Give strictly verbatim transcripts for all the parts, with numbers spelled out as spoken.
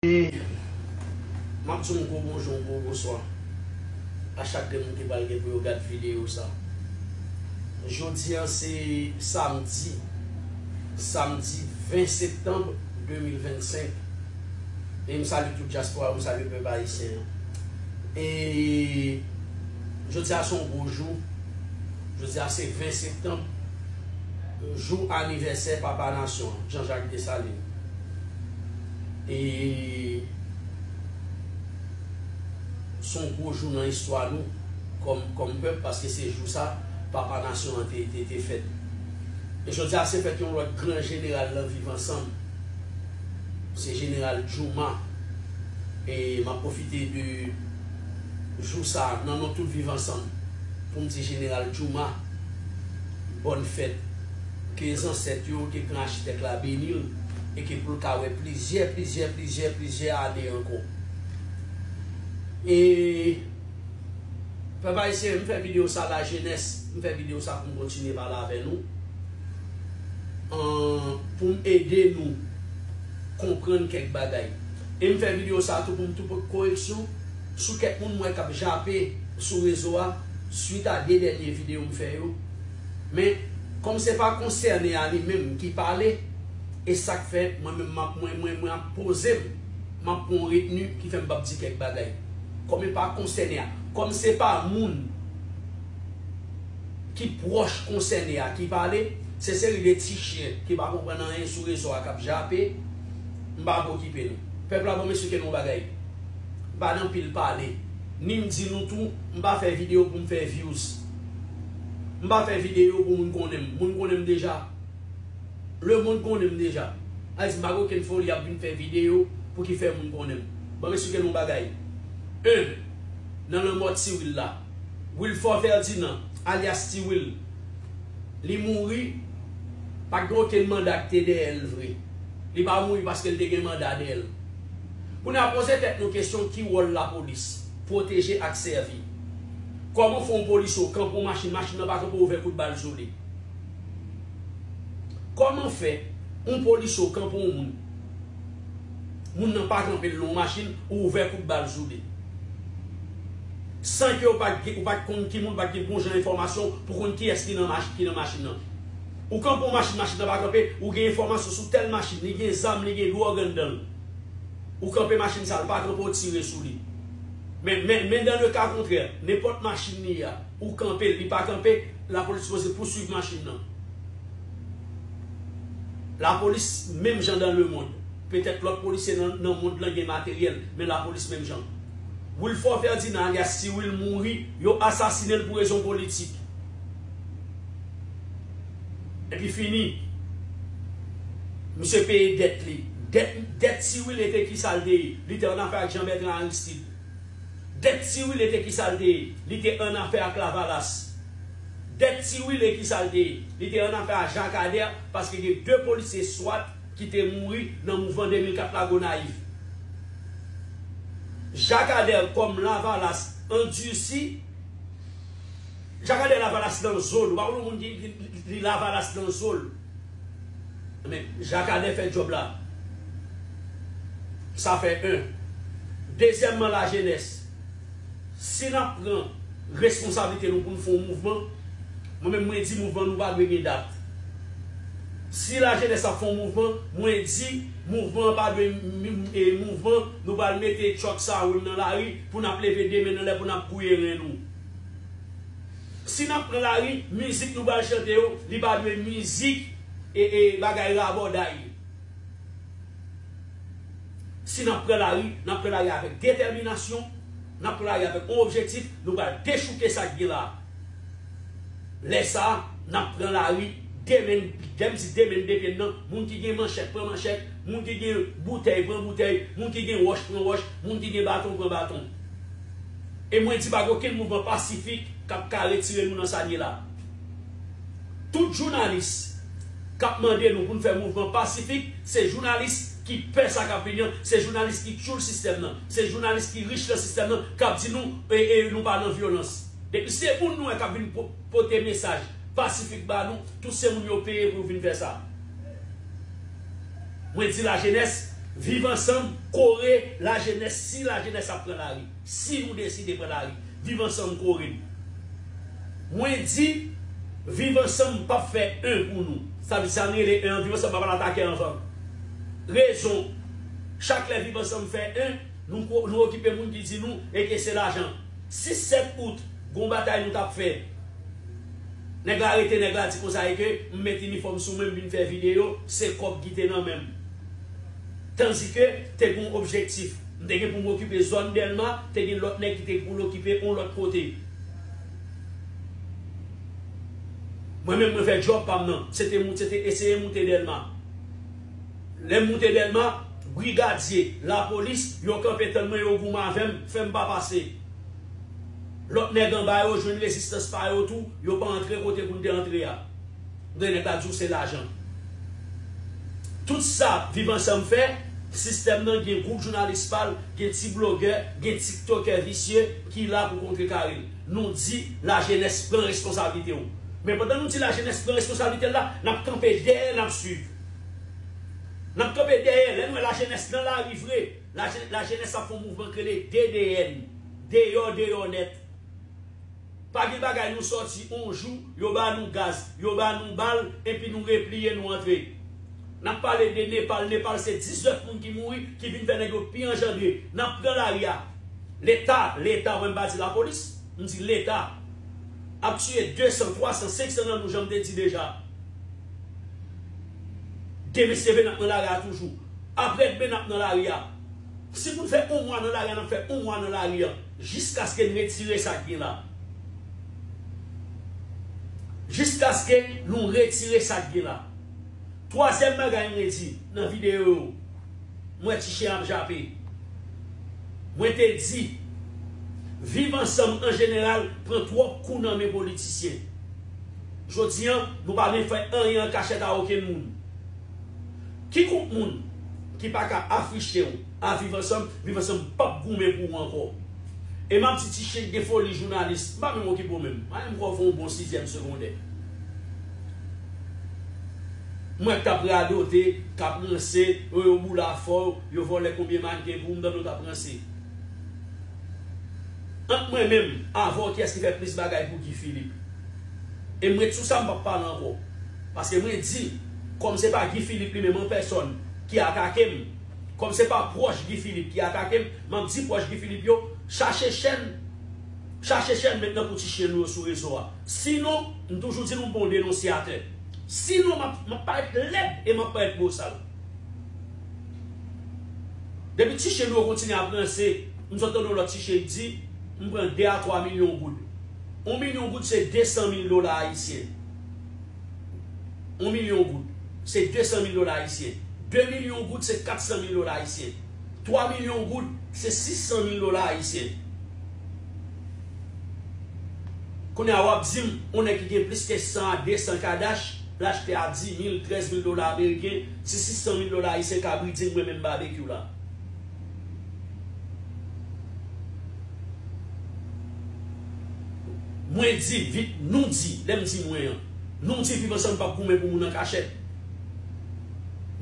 E m ap di yon gwo bonjou, yon gwo bonswa a chak de moun ki pral gen pou yo gad videyo sa. Jodi a se samdi, samdi ven septanm de mil vennsenk. E m salye tout dyaspora, m salye pèp ayisyen an. E jodi a se yon gwo jou. Jodi a se ven septanm, jou anivèsè Papa Nasyon an, Jean Jacques Dessalines. E se yon gwo jou nan istwa nou kòm, kòm pèp, paske se jou sa Papa Nasyon an te, te, te fèt. E jodi a se fèt yon lòt gran jeneral nan Viv Ansanm. Se Jeneral Jouma. E m ap pwofite de jou sa a, nan non tout Viv Ansanm, pou m di Jeneral Jouma, bòn fèt. Ke zansèt yo, ke gran achitèk la beni l, e ke pou l ka wè plizyè, plizyè, plizyè, plizyè ane ankò. E pèp ayisyen, m fè videyo sa lajenès, m fè videyo sa pou m kontinye pale avè nou. An, pou m ede nou konprann kèk bagay. E m fè videyo sa tou pou m tou pote koreksyon sou kèk moun m wè k ap jape sou rezo a, swit a de dènye videyo m fè yo. Men, kòm se pa konsène a li menm ki pale, e sa k fè mwen menm m ap, mwen, mwen, mwen ap poze m, m ap pran yon retni ki fè m p ap di kèk bagay. Kòm e pa konsène a, kòm se pa moun ki pwòch konsène a ki pale, se seri de ti chen ki pa konprann anyen sou rezo a k ap jape, m pa p okipe nou. Pèp la, ban mesye ke nou bagay. M pa nan pil pale. Ni m di nou tou, m pa fè videyo pou m fè views. M pa fè videyo pou moun konnen m. Moun konnen m deja. Lemonn konnen m deja. Ayiti, m pa gen okenn foli ap vin fè videyo pou ki fè moun konnen m. Ban m esplike nou yon bagay. En, nan lanmò Ti Wil la, Wilfort Ferdinand, alyas Ti Wil, li mouri, pa t gen okenn manda ki te dèyè l vre. Li pa mouri paske l te gen manda dèyè l. Kounye a, poze tèt nou kesyon, ki wòl lapolis? Pwoteje ak sèvi. Kòman fè yon polisye kanpe yon machin, machin nan pa kanpe, ouvè kout bal sou li? Kòman fè yon polisye kanpe yon moun, moun nan pa kanpe l nan yon machin, ou ouvè kout bal sou li? San ke ou pa t gen, ou pa t konn ki moun, ou pa t gen bon jan enfòmasyon pou konn kiyès ki nan mach-, ki nan machin nan. Ou kanpe yon machin, machin nan pa kanpe, ou gen enfòmasyon sou tèl machin, li gen zam, li gen dwòg anndan l. Ou kanpe machin sa, l pa kanpe, ou tire sou li. Men, men, men dans le cas contraire, nenpòt machin li a, ou kanpe l, li pa kanpe, lapolis sipoze pouswiv machin nan. Lapolis, menm jan dans le monde. Petèt lòt polisye nan, nan mond lan gen materyèl, men lapolis menm jan. Wilfort Ferdinand, alyas Ti Wil, mouri, yo asasinen l pou rezon politik. Epi fini. Misye peye dèt li. Dèt, dèt Ti Wil te ki sa l te ye? Li te annafè ak Jean Bertrand Aristide. Dèt Ti Wil te ki sa l te ye? Li te annafè ak Lavalas. Dèt Ti Wil te ki sa l te ye? Li te annafè ak Jakadè, paske gen de polisye swat ki te mouri nan mouvman de mil kat la Gonayiv. Jakadè kòm Lavalas andisi, Jakadè Lavalas nan zo l. Ou pa konn moun ki, ki, ki Lavalas nan zo l. Men, Jakadè fè djòb la. Sa fè en. Dezyèmman, lajenès. Si n ap pran responsablite nou pou n fè yon mouvman, mwen menm mwen di mouvman nou pa dwe gen dat. Si lajenès ap fè yon mouvman, mwen di mouvman an pa dwe m-, m-, e mouvman nou pral mete tchòk sa a, ou nan lari, pou n ap leve de men anlè, pou n ap gouye ren nou. Si n ap pran lari, mizik nou pral chante yo, li pa dwe mizik e, e bagay rabòday. Si n ap pran lari, n ap pran lari avèk detèminasyon, n ap pran lari avèk yon objektif, nou pral dechouke sa k gen la a. Lè sa a, n ap pran lari, de men, lè m di de men, de pye n nan, moun ki gen manchèt, pran manchèt, moun ki gen boutèy, pran boutèy, moun ki gen wòch, pran wòch, moun ki gen baton, pran baton. E mwen di pa gen okenn mouvman pasifik k ap ka retire nou nan sa n ye la. Tout jounalis k ap mande nou pou n fè mouvman pasifik, se jounalis ki pè sa k ap vini an, se jounalis ki tchoul sistèm nan, se jounalis ki rich nan sistèm nan, k ap di nou, e, e, nou pa nan vyolans. Depi se moun nou wè k ap vin po-, pote mesaj pasifik ba nou, tout se moun yo peye pou yo vin fè sa. Mwen di lajenès, Viv Ansanm kore lajenès, si lajenès ap pran lari, si nou deside pran lari, Viv Ansanm kore n. Mwen di, Viv Ansanm p ap fè en pou nou. Sa vle di sa n rele en an, Viv Ansanm p ap al atake anvan. Rezon, chak lè Viv Ansanm fè en, nou, nou okipe moun ki di nou e ke se lajan. Sis, sèt out, gon batay nou t ap fè. Nèg la rete, nèg la di konsa e ke m met inifòm sou mwen, m vin fè videyo, se kòb ki te nan men m. Tandike, te gen yon objektif. M te gen pou m okipe zòn Dèlma, te gen lòt nèg ki te pou l okipe yon lòt kote. Mwen menm, mwen fè djòb pa m nan. Se te moute, se te eseye moute Dèlma. Lè m moute Dèlma, brigadye, lapolis, yo kanpe tann mwen, yo goumen avè m, fè m pa pase. Lòt nèg anba yo jwenn rezistans pa yo tou, yo pa antre kote pou n te antre a. Gen nèg la di w se lajan. Tout sa Viv Ansanm fè, sistèm nan gen gwoup jounalis pa l, gen ti blogè, gen tiktokè visye ki la pou kontrekare l. Nou di lajenès pran responsablite w. Men pandan nou di lajenès pran responsablite l la, n ap kanpe dèyè, n ap swiv. N ap kanpe dèyè, lè n wè lajenès nan lari vre, laje-, lajenès ap fè yon mouvman k rele D D N, deyò, deyò nèt. Pa gen bagay nou sòti yon jou, yo ba nou gaz, yo ba nou bal, epi nou repliye, nou antre. N ap pale de Nepal. Nepal se diznèf moun ki mouri, ki vin fè nèg yo pi anjandre. N ap pran lari a. Leta, Leta, mwen m pa di lapolis, m di Leta ap tiye de san, twa san, senk san nan nou, jan m te di deja. Demen se leve n ap nan lari a toujou. Apre demen n ap nan lari a. Si pou n fè yon mwa nan lari a, n ap fè yon mwa nan lari a. Jiskaske n retire sa k gen la. Jiskaske nou retire sa k gen la. Twazyèm bagay mwen di nan videyo yo, mwen ti chen ap jape. Mwen te di, Viv Ansanm an jeneral pran twòp kou nan men politisyen. Jodi a, nou pa vle fè anyen an kachèt a okenn moun. Kikònk moun ki pa ka afiche w a Viv Ansanm, Viv Ansanm p ap goumen pou ou ankò. E m ap di ti chen gen foli jounalis, m pa menm okipe w menm. Mwen menm kwè w fè yon bon sizyèm segondè. Mwen k t ap radote, k ap ranse, yo, yo boule afè w, yo vòlè konbyen manken pou ou, m tande w t ap ranse. Ant mwen menm, avè w, kiyès ki fè plis bagay pou Guy Philippe? E m ret sou sa, m p ap pale ankò. Paske mwen di, kòm se pa Guy Philippe li menm an pèsòn ki atake m, kòm se pa pwòch Guy Philippe ki atake m, m ap di pwòch Guy Philippe yo, chache chèn, chache chèn mentnan pou ti chen nou yo sou rezo a. Sinon, m toujou di nou m pa yon denonsyatè. Sinon, m ap, m ap parèt lèd e m ap parèt bosal. Depi ti chen nou yo kontinye ap ranse, m sot tande yon lòt ti chen di, m pran de a twa milyon goud. Yon milyon goud se de san mil dola ayisyen. Yon milyon goud se de san mil dola ayisyen. De milyon goud se kat san mil dola ayisyen. Twa milyon goud se sis san mil dola ayisyen. Kounye a w ap di m, yon nèg ki gen plis ke san a de san kadach, l achte a di mil, trèz mil dola ameriken, se sis san mil dola ayisyen kabri di m mwen menm babekyou la. Mwen di, vi-, nou di, lè m di mwen an, nou di Viv Ansanm p ap goumen pou moun an kachèt.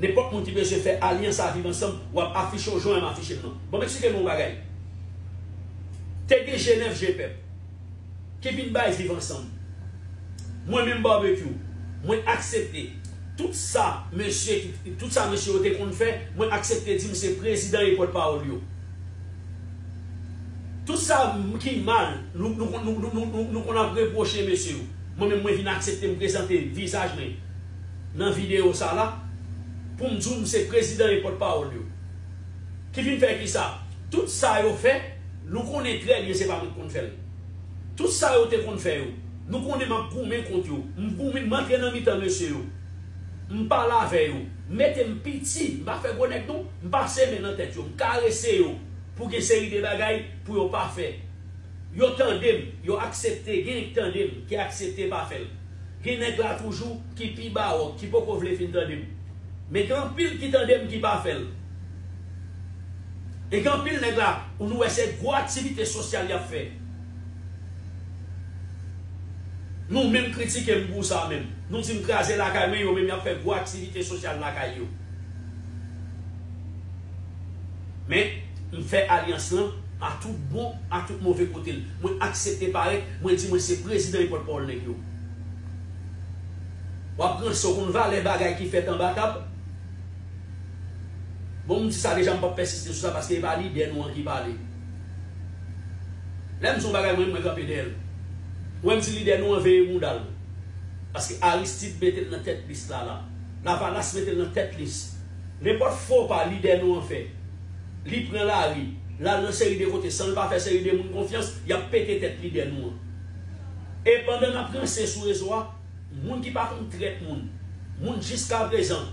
Nenpòt moun ki bezwen fè alyans a Viv Ansanm, w ap afiche w jan w afiche m nan. Bon, m eksplike nou yon bagay. Te gen G nèf G pèp ki vin bay Viv Ansanm. Mwen menm Babekyou, mwen aksepte tout sa mesye ki, tout sa mesye yo te konn fè, mwen aksepte di m se prezidan e pòtpawòl yo. Tout sa m-, ki mal, nou, nou, nou konn ap repwoche mesye yo. Mwen menm mwen vin aksepte m prezante vizaj mwen nan videyo sa la pou m di w m se prezidan e pòtpawòl yo. Ki vin fè kisa? Tout sa yo fè, nou konnen trè byen se pa mwen k konn fè l. Tout sa yo te konn fè yo, nou konnen m ap goumen kont yo. M goumen, m antre nan mitan mesye yo. M pale avè yo. M mete m piti, m pa fè gwo nèg non. M pase men nan tèt yo, m karese yo pou gen seri de bagay pou yo pa fè. Yo tande m, yo aksepte, gen nèg tande m ki aksepte pa fè l. Gen nèg la toujou ki pi bawòk, ki poko vle fin tande m. Men gen anpil ki tande m ki pa fè l. E gen anpil nèg la, ou nou wè se gwo aktivite sosyal y ap fè. Nou menm kritike m pou sa menm. Nou di m kraze lakay mwen, yo menm y ap fè gwo aktivite sosyal lakay yo. Men, m fè alyans lan a tout bon, a tout move kote l. Mwen aksepte parèt, mwen di mwen se prezidan e pòtpawòl nèg yo. W ap ranse, w konn valè bagay ki fèt anba tab? Bon, m di sa deja, m p ap pèsiste sou sa, paske e pa lidè nou an ki pale. Lè m di yon bagay, mwen, mwen kanpe dèyè l. Ou wè m di lidè nou an veye mouda l. Paske Aristide mete l nan tèt lis la la. Lavalas mete l nan tèt lis. Nenpòt fo pa lidè nou an fè, li pran lari, l al nan seri de kote san l pa fè seri de moun konfyans, y ap pete tèt lidè nou an. E pandan n ap ranse sou rezo a, moun ki pa konn trèt moun, moun jiskaprezan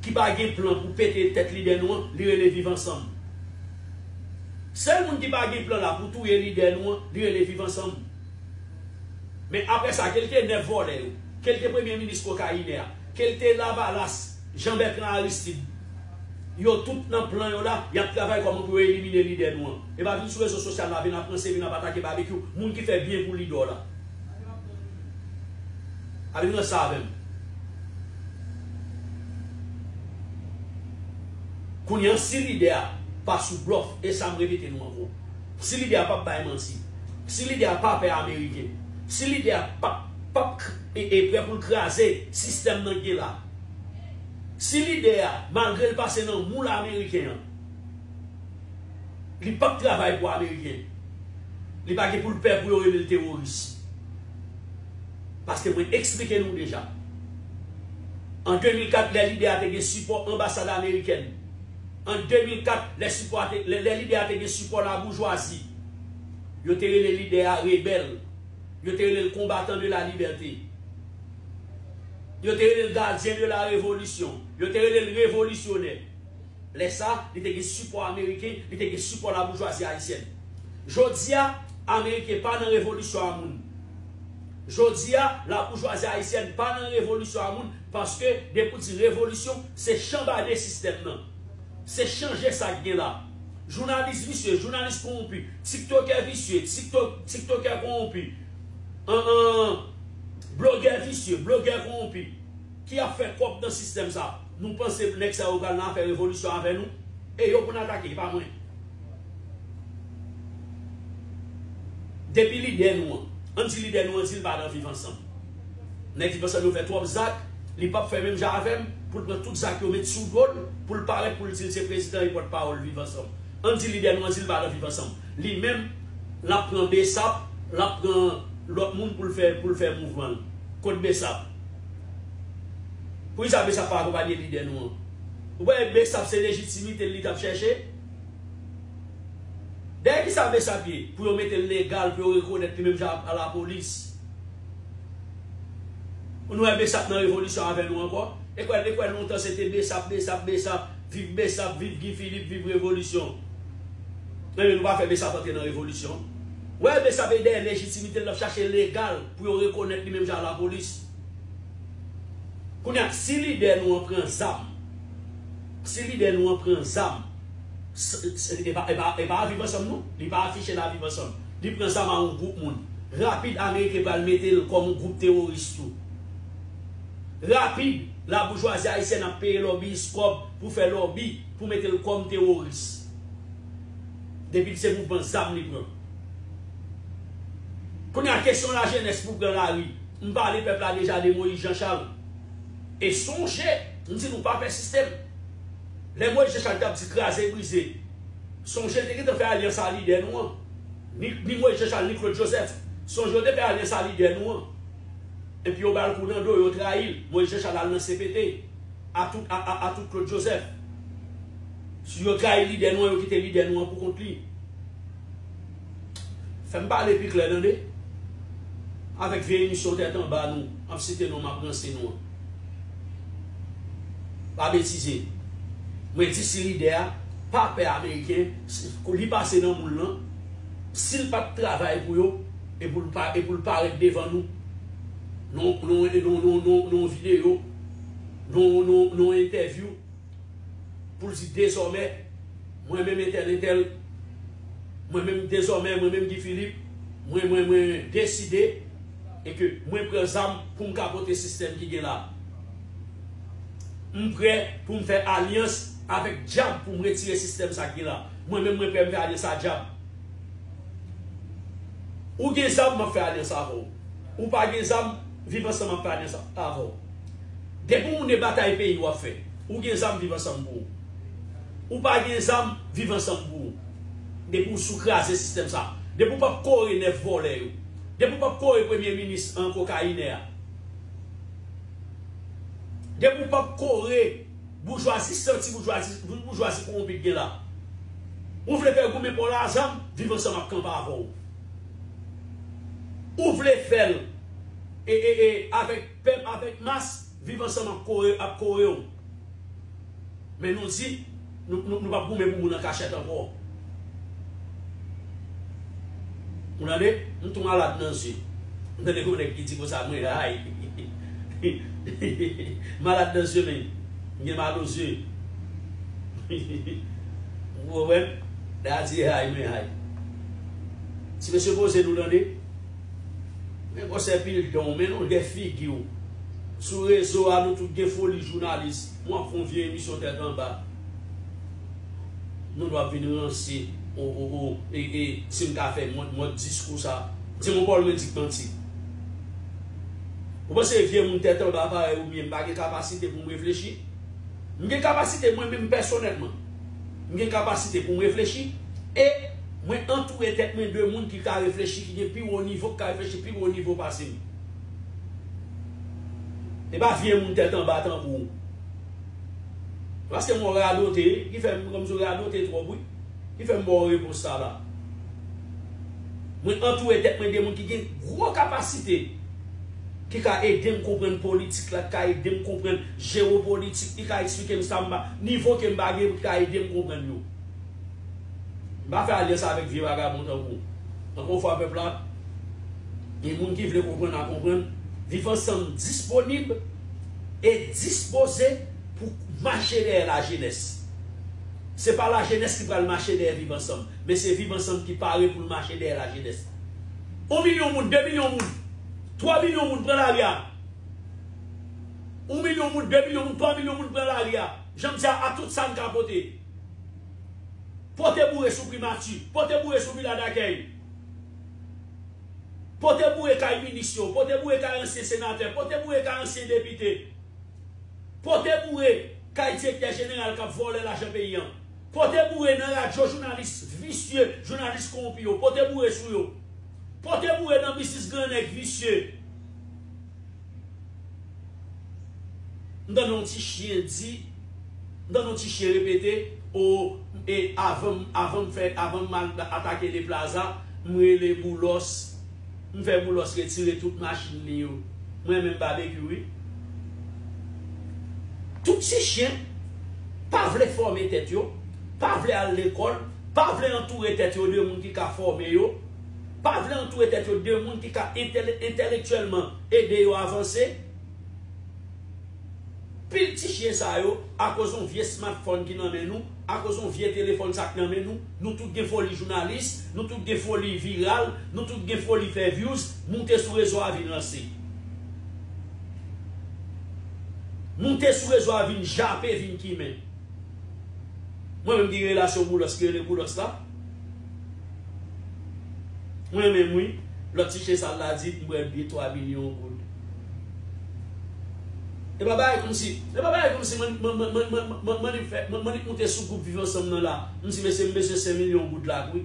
ki pa gen plan pou pete tèt lidè nou an, li rele Viv Ansanm. Sèl moun ki pa gen plan la pou touye lidè nou an, li rele Viv Ansanm. Men apre sa, ke l te nèf vòlè yo, ke l te premye minis kokayinè a, ke l te Lavalas, Jean Bertrand Aristide, yo tout nan plan yo la, y ap travay kòman pou yo elimine lidè nou an. E pa vin sou rezo sosyal la, vin ap ranse, vin ap atake Babekyou, moun ki fè byen pou lidè w la. A vin ranse avè m. Kounye a, si lidè a pa sou blòf, e sa m repete nou ankò. Si lidè a p ap bay manti, si lidè a pa pè ameriken, si lidè a p ap, p ap k-, e, e prè pou l kraze sistèm nan k gen la, si lidè a, malgre l pase nan moul ameriken an, li p ap travay pou ameriken, li pa gen pou l pè pou yo rele l teworis. Paske mwen eksplike nou deja. An de mil kat, lè lidè a te gen sipò anbasad amerikèn, an de mil kat, lè sipò a te, lè, lè lidè a te gen sipò laboujwazi, yo te rele lidè a rebèl. Yo te rele l combattant de la liberté. Yo te rele l gardien de la révolution. Yo te rele l revolisyonè. Lè sa, li te gen sipò ameriken, li te gen sipò laboujwazi ayisyèn. Jodi a, ameriken pa nan revolisyon a moun. Jodi a, laboujwazi ayisyèn pa nan revolisyon a moun, paske depi w di revolisyon, se chanbade sistèm nan. Se chanje sa k gen la. Jounalis visye, jounalis kowonpi, tiktokè visye, tiktok, tiktokè kowonpi, an, an, blogè visye, blogè kowonpi, ki ap fè kòb nan sistèm sa. Nou panse nèg sa yo pral nan afè revolisyon avè nou? E yo pou n atake, e pa mwen. Depi lidè nou an, ann di lidè nou an di l pa nan Viv Ansanm. Nèg Viv Ansanm yo fè twòp zak, li p ap fè menm jan avè m, pou l pran tout zak yo met sou do l, pou l parèt pou l di l se prezidan e pòtpawòl Viv Ansanm. Ann di lidè nou an di l pa nan Viv Ansanm. Li menm, l ap pran Besap, l ap pran lòt moun pou l fè, pou l fè mouvman l. Kot Besap? Poukisa Besap pa akonpanye lidè nou an? Ou pa wè Besap se lejitimite l li t ap chèche? Dèyè kisa Besap ye? Pou yo mete l legal, pou yo rekonèt li menm jan a lapolis. Nou wè Besap nan revolisyon avè nou ankò? E kwè, e kwè lontan se te Besap, Besap, Besap, viv Besap, viv Guy Philippe, viv revolisyon. Ebyen nou pa fè Besap antre nan revolisyon. Wè Besap e dèyè lejitimite l, l ap chache legal pou yo rekonèt li menm jan a lapolis. Kounye a, si lidè nou an pran zam, si lidè nou an pran zam, s-, s-, e pa, e pa, e pa a Viv Ansanm non, li pa afiche la Viv Ansanm. Li pran zam a yon gwoup moun. Rapid, Ameriken pral mete l kòm yon gwoup teworis tou. Rapid, laboujwazi ayisyèn ap peye lòbiyis kòb pou fè lòbi pou mete l kòm teworis. Depi l se mouvman zam li pran. Kounye a, kesyon lajenès pou pran lari. M pale pèp la deja de Moïse Jean Charles. E sonje, m di nou pa pèsiste m. Lè Moïse Jean Charles t ap di kraze brize, sonje l te gentan fè alyans a lidè nou an. Ni, ni Moïse Jean Charles, ni Claude Joseph. Sonje yo te fè alyans a lidè nou an. Epi yo ba l kou nan do, yo trayi l. Moïse Jean Charles al nan C P T. A tout, a, a, a tout Claude Joseph. Si yo trayi lidè nou an, yo kite lidè nou an pou kont li. Fè m pale pi klè, tande. Avèk vye emisyon tèt anba nou, m ap site non, m ap ranse nou an. Pa betize. Mwen di si lidè a pa pè ameriken, si, kou li pase nan moul lan, si l pa t travay pou yo, e pou l pa, e pou l parèt devan nou, non, non, non, non, non, non videyo, non, non, non entèvyou, pou l di dezòmè, mwen menm entèl, entèl, mwen menm dezòmè, mwen menm Guy Philippe, mwen, mwen, mwen deside, e ke mwen pran zam pou m ka pote sistèm ki gen la. M prè pou m fè alyans avèk dyab pou m retire sistèm sa k gen la. Mwen menm, mwen prè m fè alyans a dyab. Ou gen zam, m ap fè alyans avè w. Ou pa gen zam, viv ansanm ap fè alyans avè w. Depi w moun e batay peyi w ap fè. Ou gen zam, viv ansanm pou ou. Ou pa gen zam, viv ansanm pou ou. Depi w sou kraze sistèm sa. Depi w p ap kore nèf vòlè yo. Depi w p ap kore premye minis an kokayinè a. Depi w p ap kore boujwazi santi, boujwazi, boujwazi kowonpi k gen la. Ou vle fè goumen pa w la zam, viv ansanm ap kanpe avè w. Ou vle fè l e, e, e, avèk pèp, avèk mas, viv ansanm ap kore, ap kore w. Men nou di, nou, nou, nou p ap goumen pou moun an kachèt ankò. Ou tande? M tou malad nan zye. M tande gon nèg ki di konsa, mwen hay. Malad nan zye, men. M gen mal o zye. Ou konprann? Nèg la di hay, mwen hay. Ti mesye poze nou tande. Men konsèy pil don, men non de figi w. Sou rezo a, nou tout gen foli jounalis. Mwen ap fè yon vye emisyon tèt anba. Moun w ap vin ranse. O, o, o, e, e, si m ka fè mòd, mòd diskou sa. Di m yon pawòl mwen di k manti. Ou panse vye moun tèt anba parèy ou byen m pa gen kapasite pou m reflechi? M gen kapasite mwen menm pèsonèlman. M gen kapasite pou m reflechi. E mwen antoure tèt mwen de moun ki ka reflechi, ki gen pi wo nivo, ki ka reflechi pi wo nivo pase m. E pa vye moun tèt anba tankou w. Paske m wè w radote, ki fè m kòmsi w radote twòp, wi. Ki fè m ba w repons sa la. Mwen antoure tèt mwen de moun ki gen gwo kapasite, ki ka ede m konprann politik la, ki ka ede m konprann jewopolitik, ki ka eksplike m sa m pa, nivo ke m pa gen, ki ka ede m konprann yo. M pa fè alyans avèk vye vagabon tankou w. Ankò yon fwa, pèp la, gen moun ki vle konprann a konprann. Viv Ansanm disponib e dispoze pou mache dèyè lajenès. Se pa lajenès ki pral mache dèyè Viv Ansanm, men se Viv Ansanm ki pare pou l mache dèyè lajenès. Yon milyon moun, de milyon moun, twa milyon moun pran lari a. Yon milyon moun, de milyon moun, twa milyon moun pran lari a. Jan m di a, a tout sa n ka pote. Pote boure sou primati, pote boure sou vila dakèy. Pote boure kay minis yo, pote boure kay ansyen senatè, pote boure kay ansyen depite. Pote boure kay direktè jeneral k ap vòlè lajan peyi an. Pote boure nan radyo jounalis visye, jounalis kowonpi yo. Pote boure sou yo. Pote boure nan biznis gran nèg visye. M tande yon ti chen di, m tande yon ti chen repete, o, e avan, avan m fè, avan m al atake Le Plaza, m rele Boulos, m fè Boulos retire tout machin li yo. M renmen babekyou, wi. Tout ti chen pa vle fòme tèt yo, pa vle al lekòl, pa vle antoure tèt yo de moun ki ka fòme yo, pa vle antoure tèt yo de moun ki ka entèle-, entèlektyèlman ede yo avanse. Pil ti chen sa yo, akoz yon vye smartphone ki nan men nou, akoz yon vye telefòn sa k nan men nou, nou tout gen foli jounalis, nou tout gen foli viral, nou tout gen foli fè views, moute sou rezo a vin ranse. Moute sou rezo a vin jape, vin kimen. Mwen menm ki relasyon Boulos, ki rele Boulos la. Mwen menm wi, lòt ti chen sal la di m bwè de twa milyon goud. E pa bagay kòmsi, e pa bagay kòmsi mwen, mwen, mwen, mwen, mwen, mwen, mwen, mwen fè, mwen, mwen moute sou gwoup Viv Ansanm nan la. M di mesye m bezwen senk milyon goud la wi.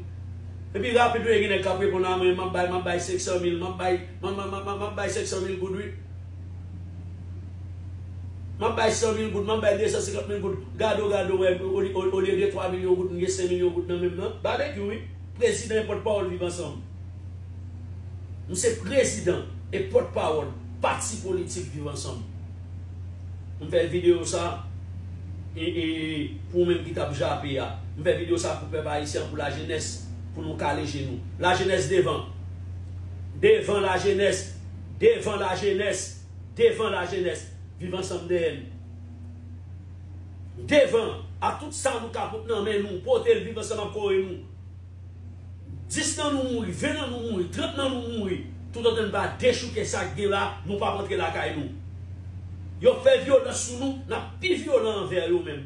Epi rapid wi gen nèg k ap reponn a mwen, m ap bay, m ap bay senk san mil, m ap bay, m ap, m ap, m ap, m ap bay senk san mil goud wi. M ap bay san mil goud, m ap bay de san senkant mil goud. Gade w, gade w, wè, olye, olye de twa milyon goud, m gen senk milyon goud nan men m nan. Babekyou, wi. Prezidan e pòtpawòl Viv Ansanm. M se prezidan e pòtpawòl pati politik Viv Ansanm. M fè videyo sa, e, e, e, pou ou menm ki t ap jape a. M fè videyo sa pou pèp ayisyen, pou lajenès, pou nou kale je nou. Lajenès devan. Devan lajenès. Devan lajenès. Devan lajenès, Viv Ansanm dèyè n. Devan, a tout sa nou ka pot nan men nou, pote l, Viv Ansanm ap kore nou. Dis nan nou mouri, ven nan nou mouri, trant nan nou mouri, toutotan n pa dechouke sa k gen la, nou p ap antre lakay nou. Yo fè vyolans sou nou, n ap pi vyolan anvè yo menm.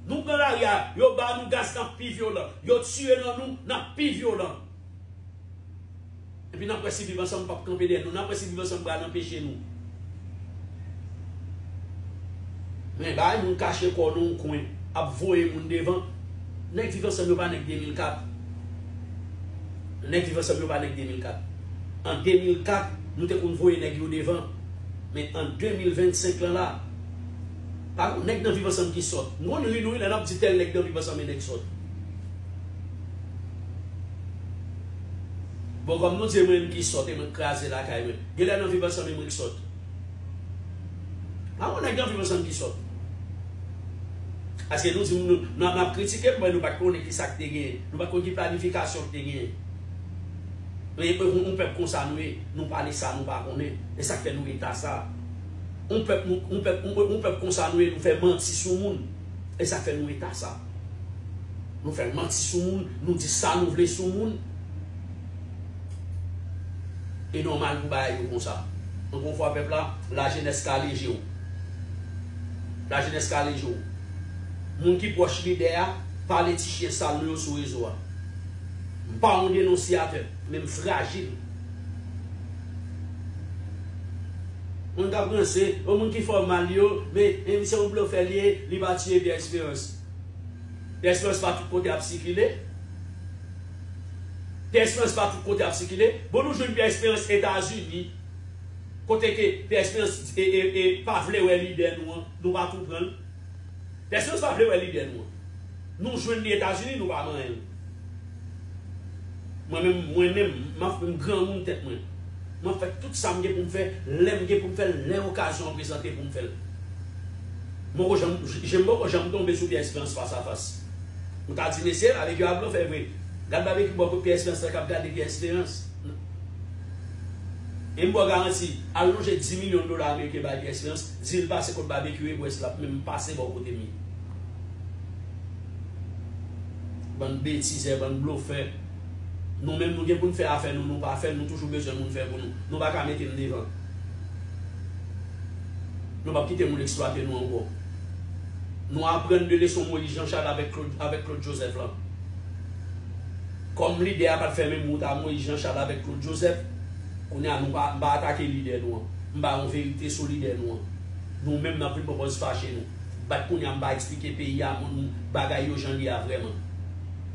Nou pran lari a, yo ba nou gaz, n ap pi vyolan. Yo tiye nan nou, n ap pi vyolan. Epi n ap wè si Viv Ansanm p ap kanpe dèyè nou. N ap wè si Viv Ansanm pral anpeche nou. Men bay moun kache kò nan yon kwen, ap voye moun devan. Nèg Viv Ansanm yo pa nèg de mil kat. Nèg Viv Ansanm yo pa nèg de mil kat. An de mil kat, nou te konn voye nèg yo devan. Men an de mil vennsenk lan la, pa gon nèg nan Viv Ansanm ki sòt. M konn ri nou wi, lè n ap di tèl nèg nan Viv Ansanm e nèg sòt. Bon, kòm nou di e mwen menm ki sòt, e mwen k kraze lakay mwen. Genlè nan Viv Ansanm e mwen k sòt. Pa gon nèg nan Viv Ansanm ki sòt. Paske nou di nou, nou, nou ap kritike, men nou pa t konnen ki sa k te genyen. Nou pa t konn ki planifikasyon k te genyen. Men yon, yon pèp konsa nou ye, nou pale sa nou pa konnen. E sa k fè nou eta sa. Yon pèp, nou, yon pèp, yon, yon pèp konsa nou ye, nou fè manti sou moun. E sa k fè nou eta sa. Nou fè manti sou moun, nou di sa nou vle sou moun. E nòmal pou bagay yo konsa. Ankò yon fwa, pèp la, lajenès ka leje w. Lajenès ka leje w. Moun ki pwòch lidè a, pale ti chen sal nou yo sou rezo a. M pa yon denonsiyatè, men m frajil. Moun k ap ranse, yon moun ki fè w mal yo, men, men se yon blofè li ye, li pa tiye Pierre Espérance. Pierre Espérance pa tout kote ap sikile. Pierre Espérance pa tout kote ap sikile. Bon, nou jwenn Pierre Espérance Etazini. Kote ke Pierre Espérance e, e, e, pa vle wè lidè nou an, nou pa tou pran l. Pierre Espérance pa vle wè lidè nou an. Nou jwenn li Etazini, nou pa manyen l. Mwen menm, mwen menm, m ap, m granmoun tèt mwen. M ap fè tout sa m gen pou m fè, lè m gen pou m fè l, lè okazyon an prezante pou m fè l. M poko janm, je m poko janm tonbe sou Pierre Espérance fas a fas. Ou ta di, mesye, babekyou a blofè vre. Gad babekyou bò kot Pierre Espérance la k ap gade Pierre Espérance. E m ba w garanti, al lonje dis milyon dola ameriken bay Pierre Espérance, di l pase kot babekyou e pwès l ap menm pase bò kote m ye. Bann betizè, bann blofè. Nou menm, nou gen pou n fè afè nou, nou pa fè l, nou toujou bezwen moun fè pou nou. Nou pa ka mete n devan. Nou p ap kite moun eksplwate nou ankò. Nou aprann de leson Moïse Jean Charles avèk Claude, avèk Claude Joseph lan. Kòm lidè a pa t fè menm wout a Moïse Jean Charles avèk Claude Joseph, kounye a nou pa, m pa atake lidè nou an. M ba yon verite sou lidè nou an. Nou menm n ap vin pran pòz fache nou. Bat kounye a m pa eksplike peyi a, moun, bagay yo jan l ye a vrèman.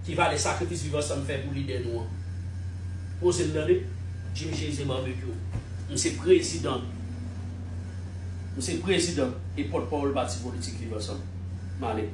Ki valè sakrifis Viv Ansanm fè pou lidè nou an? Poze m tande. Jimmy Chérizier Barbecue. M se prezidan. M se prezidan e pòtpawòl pati politik Viv Ansanm. M ale.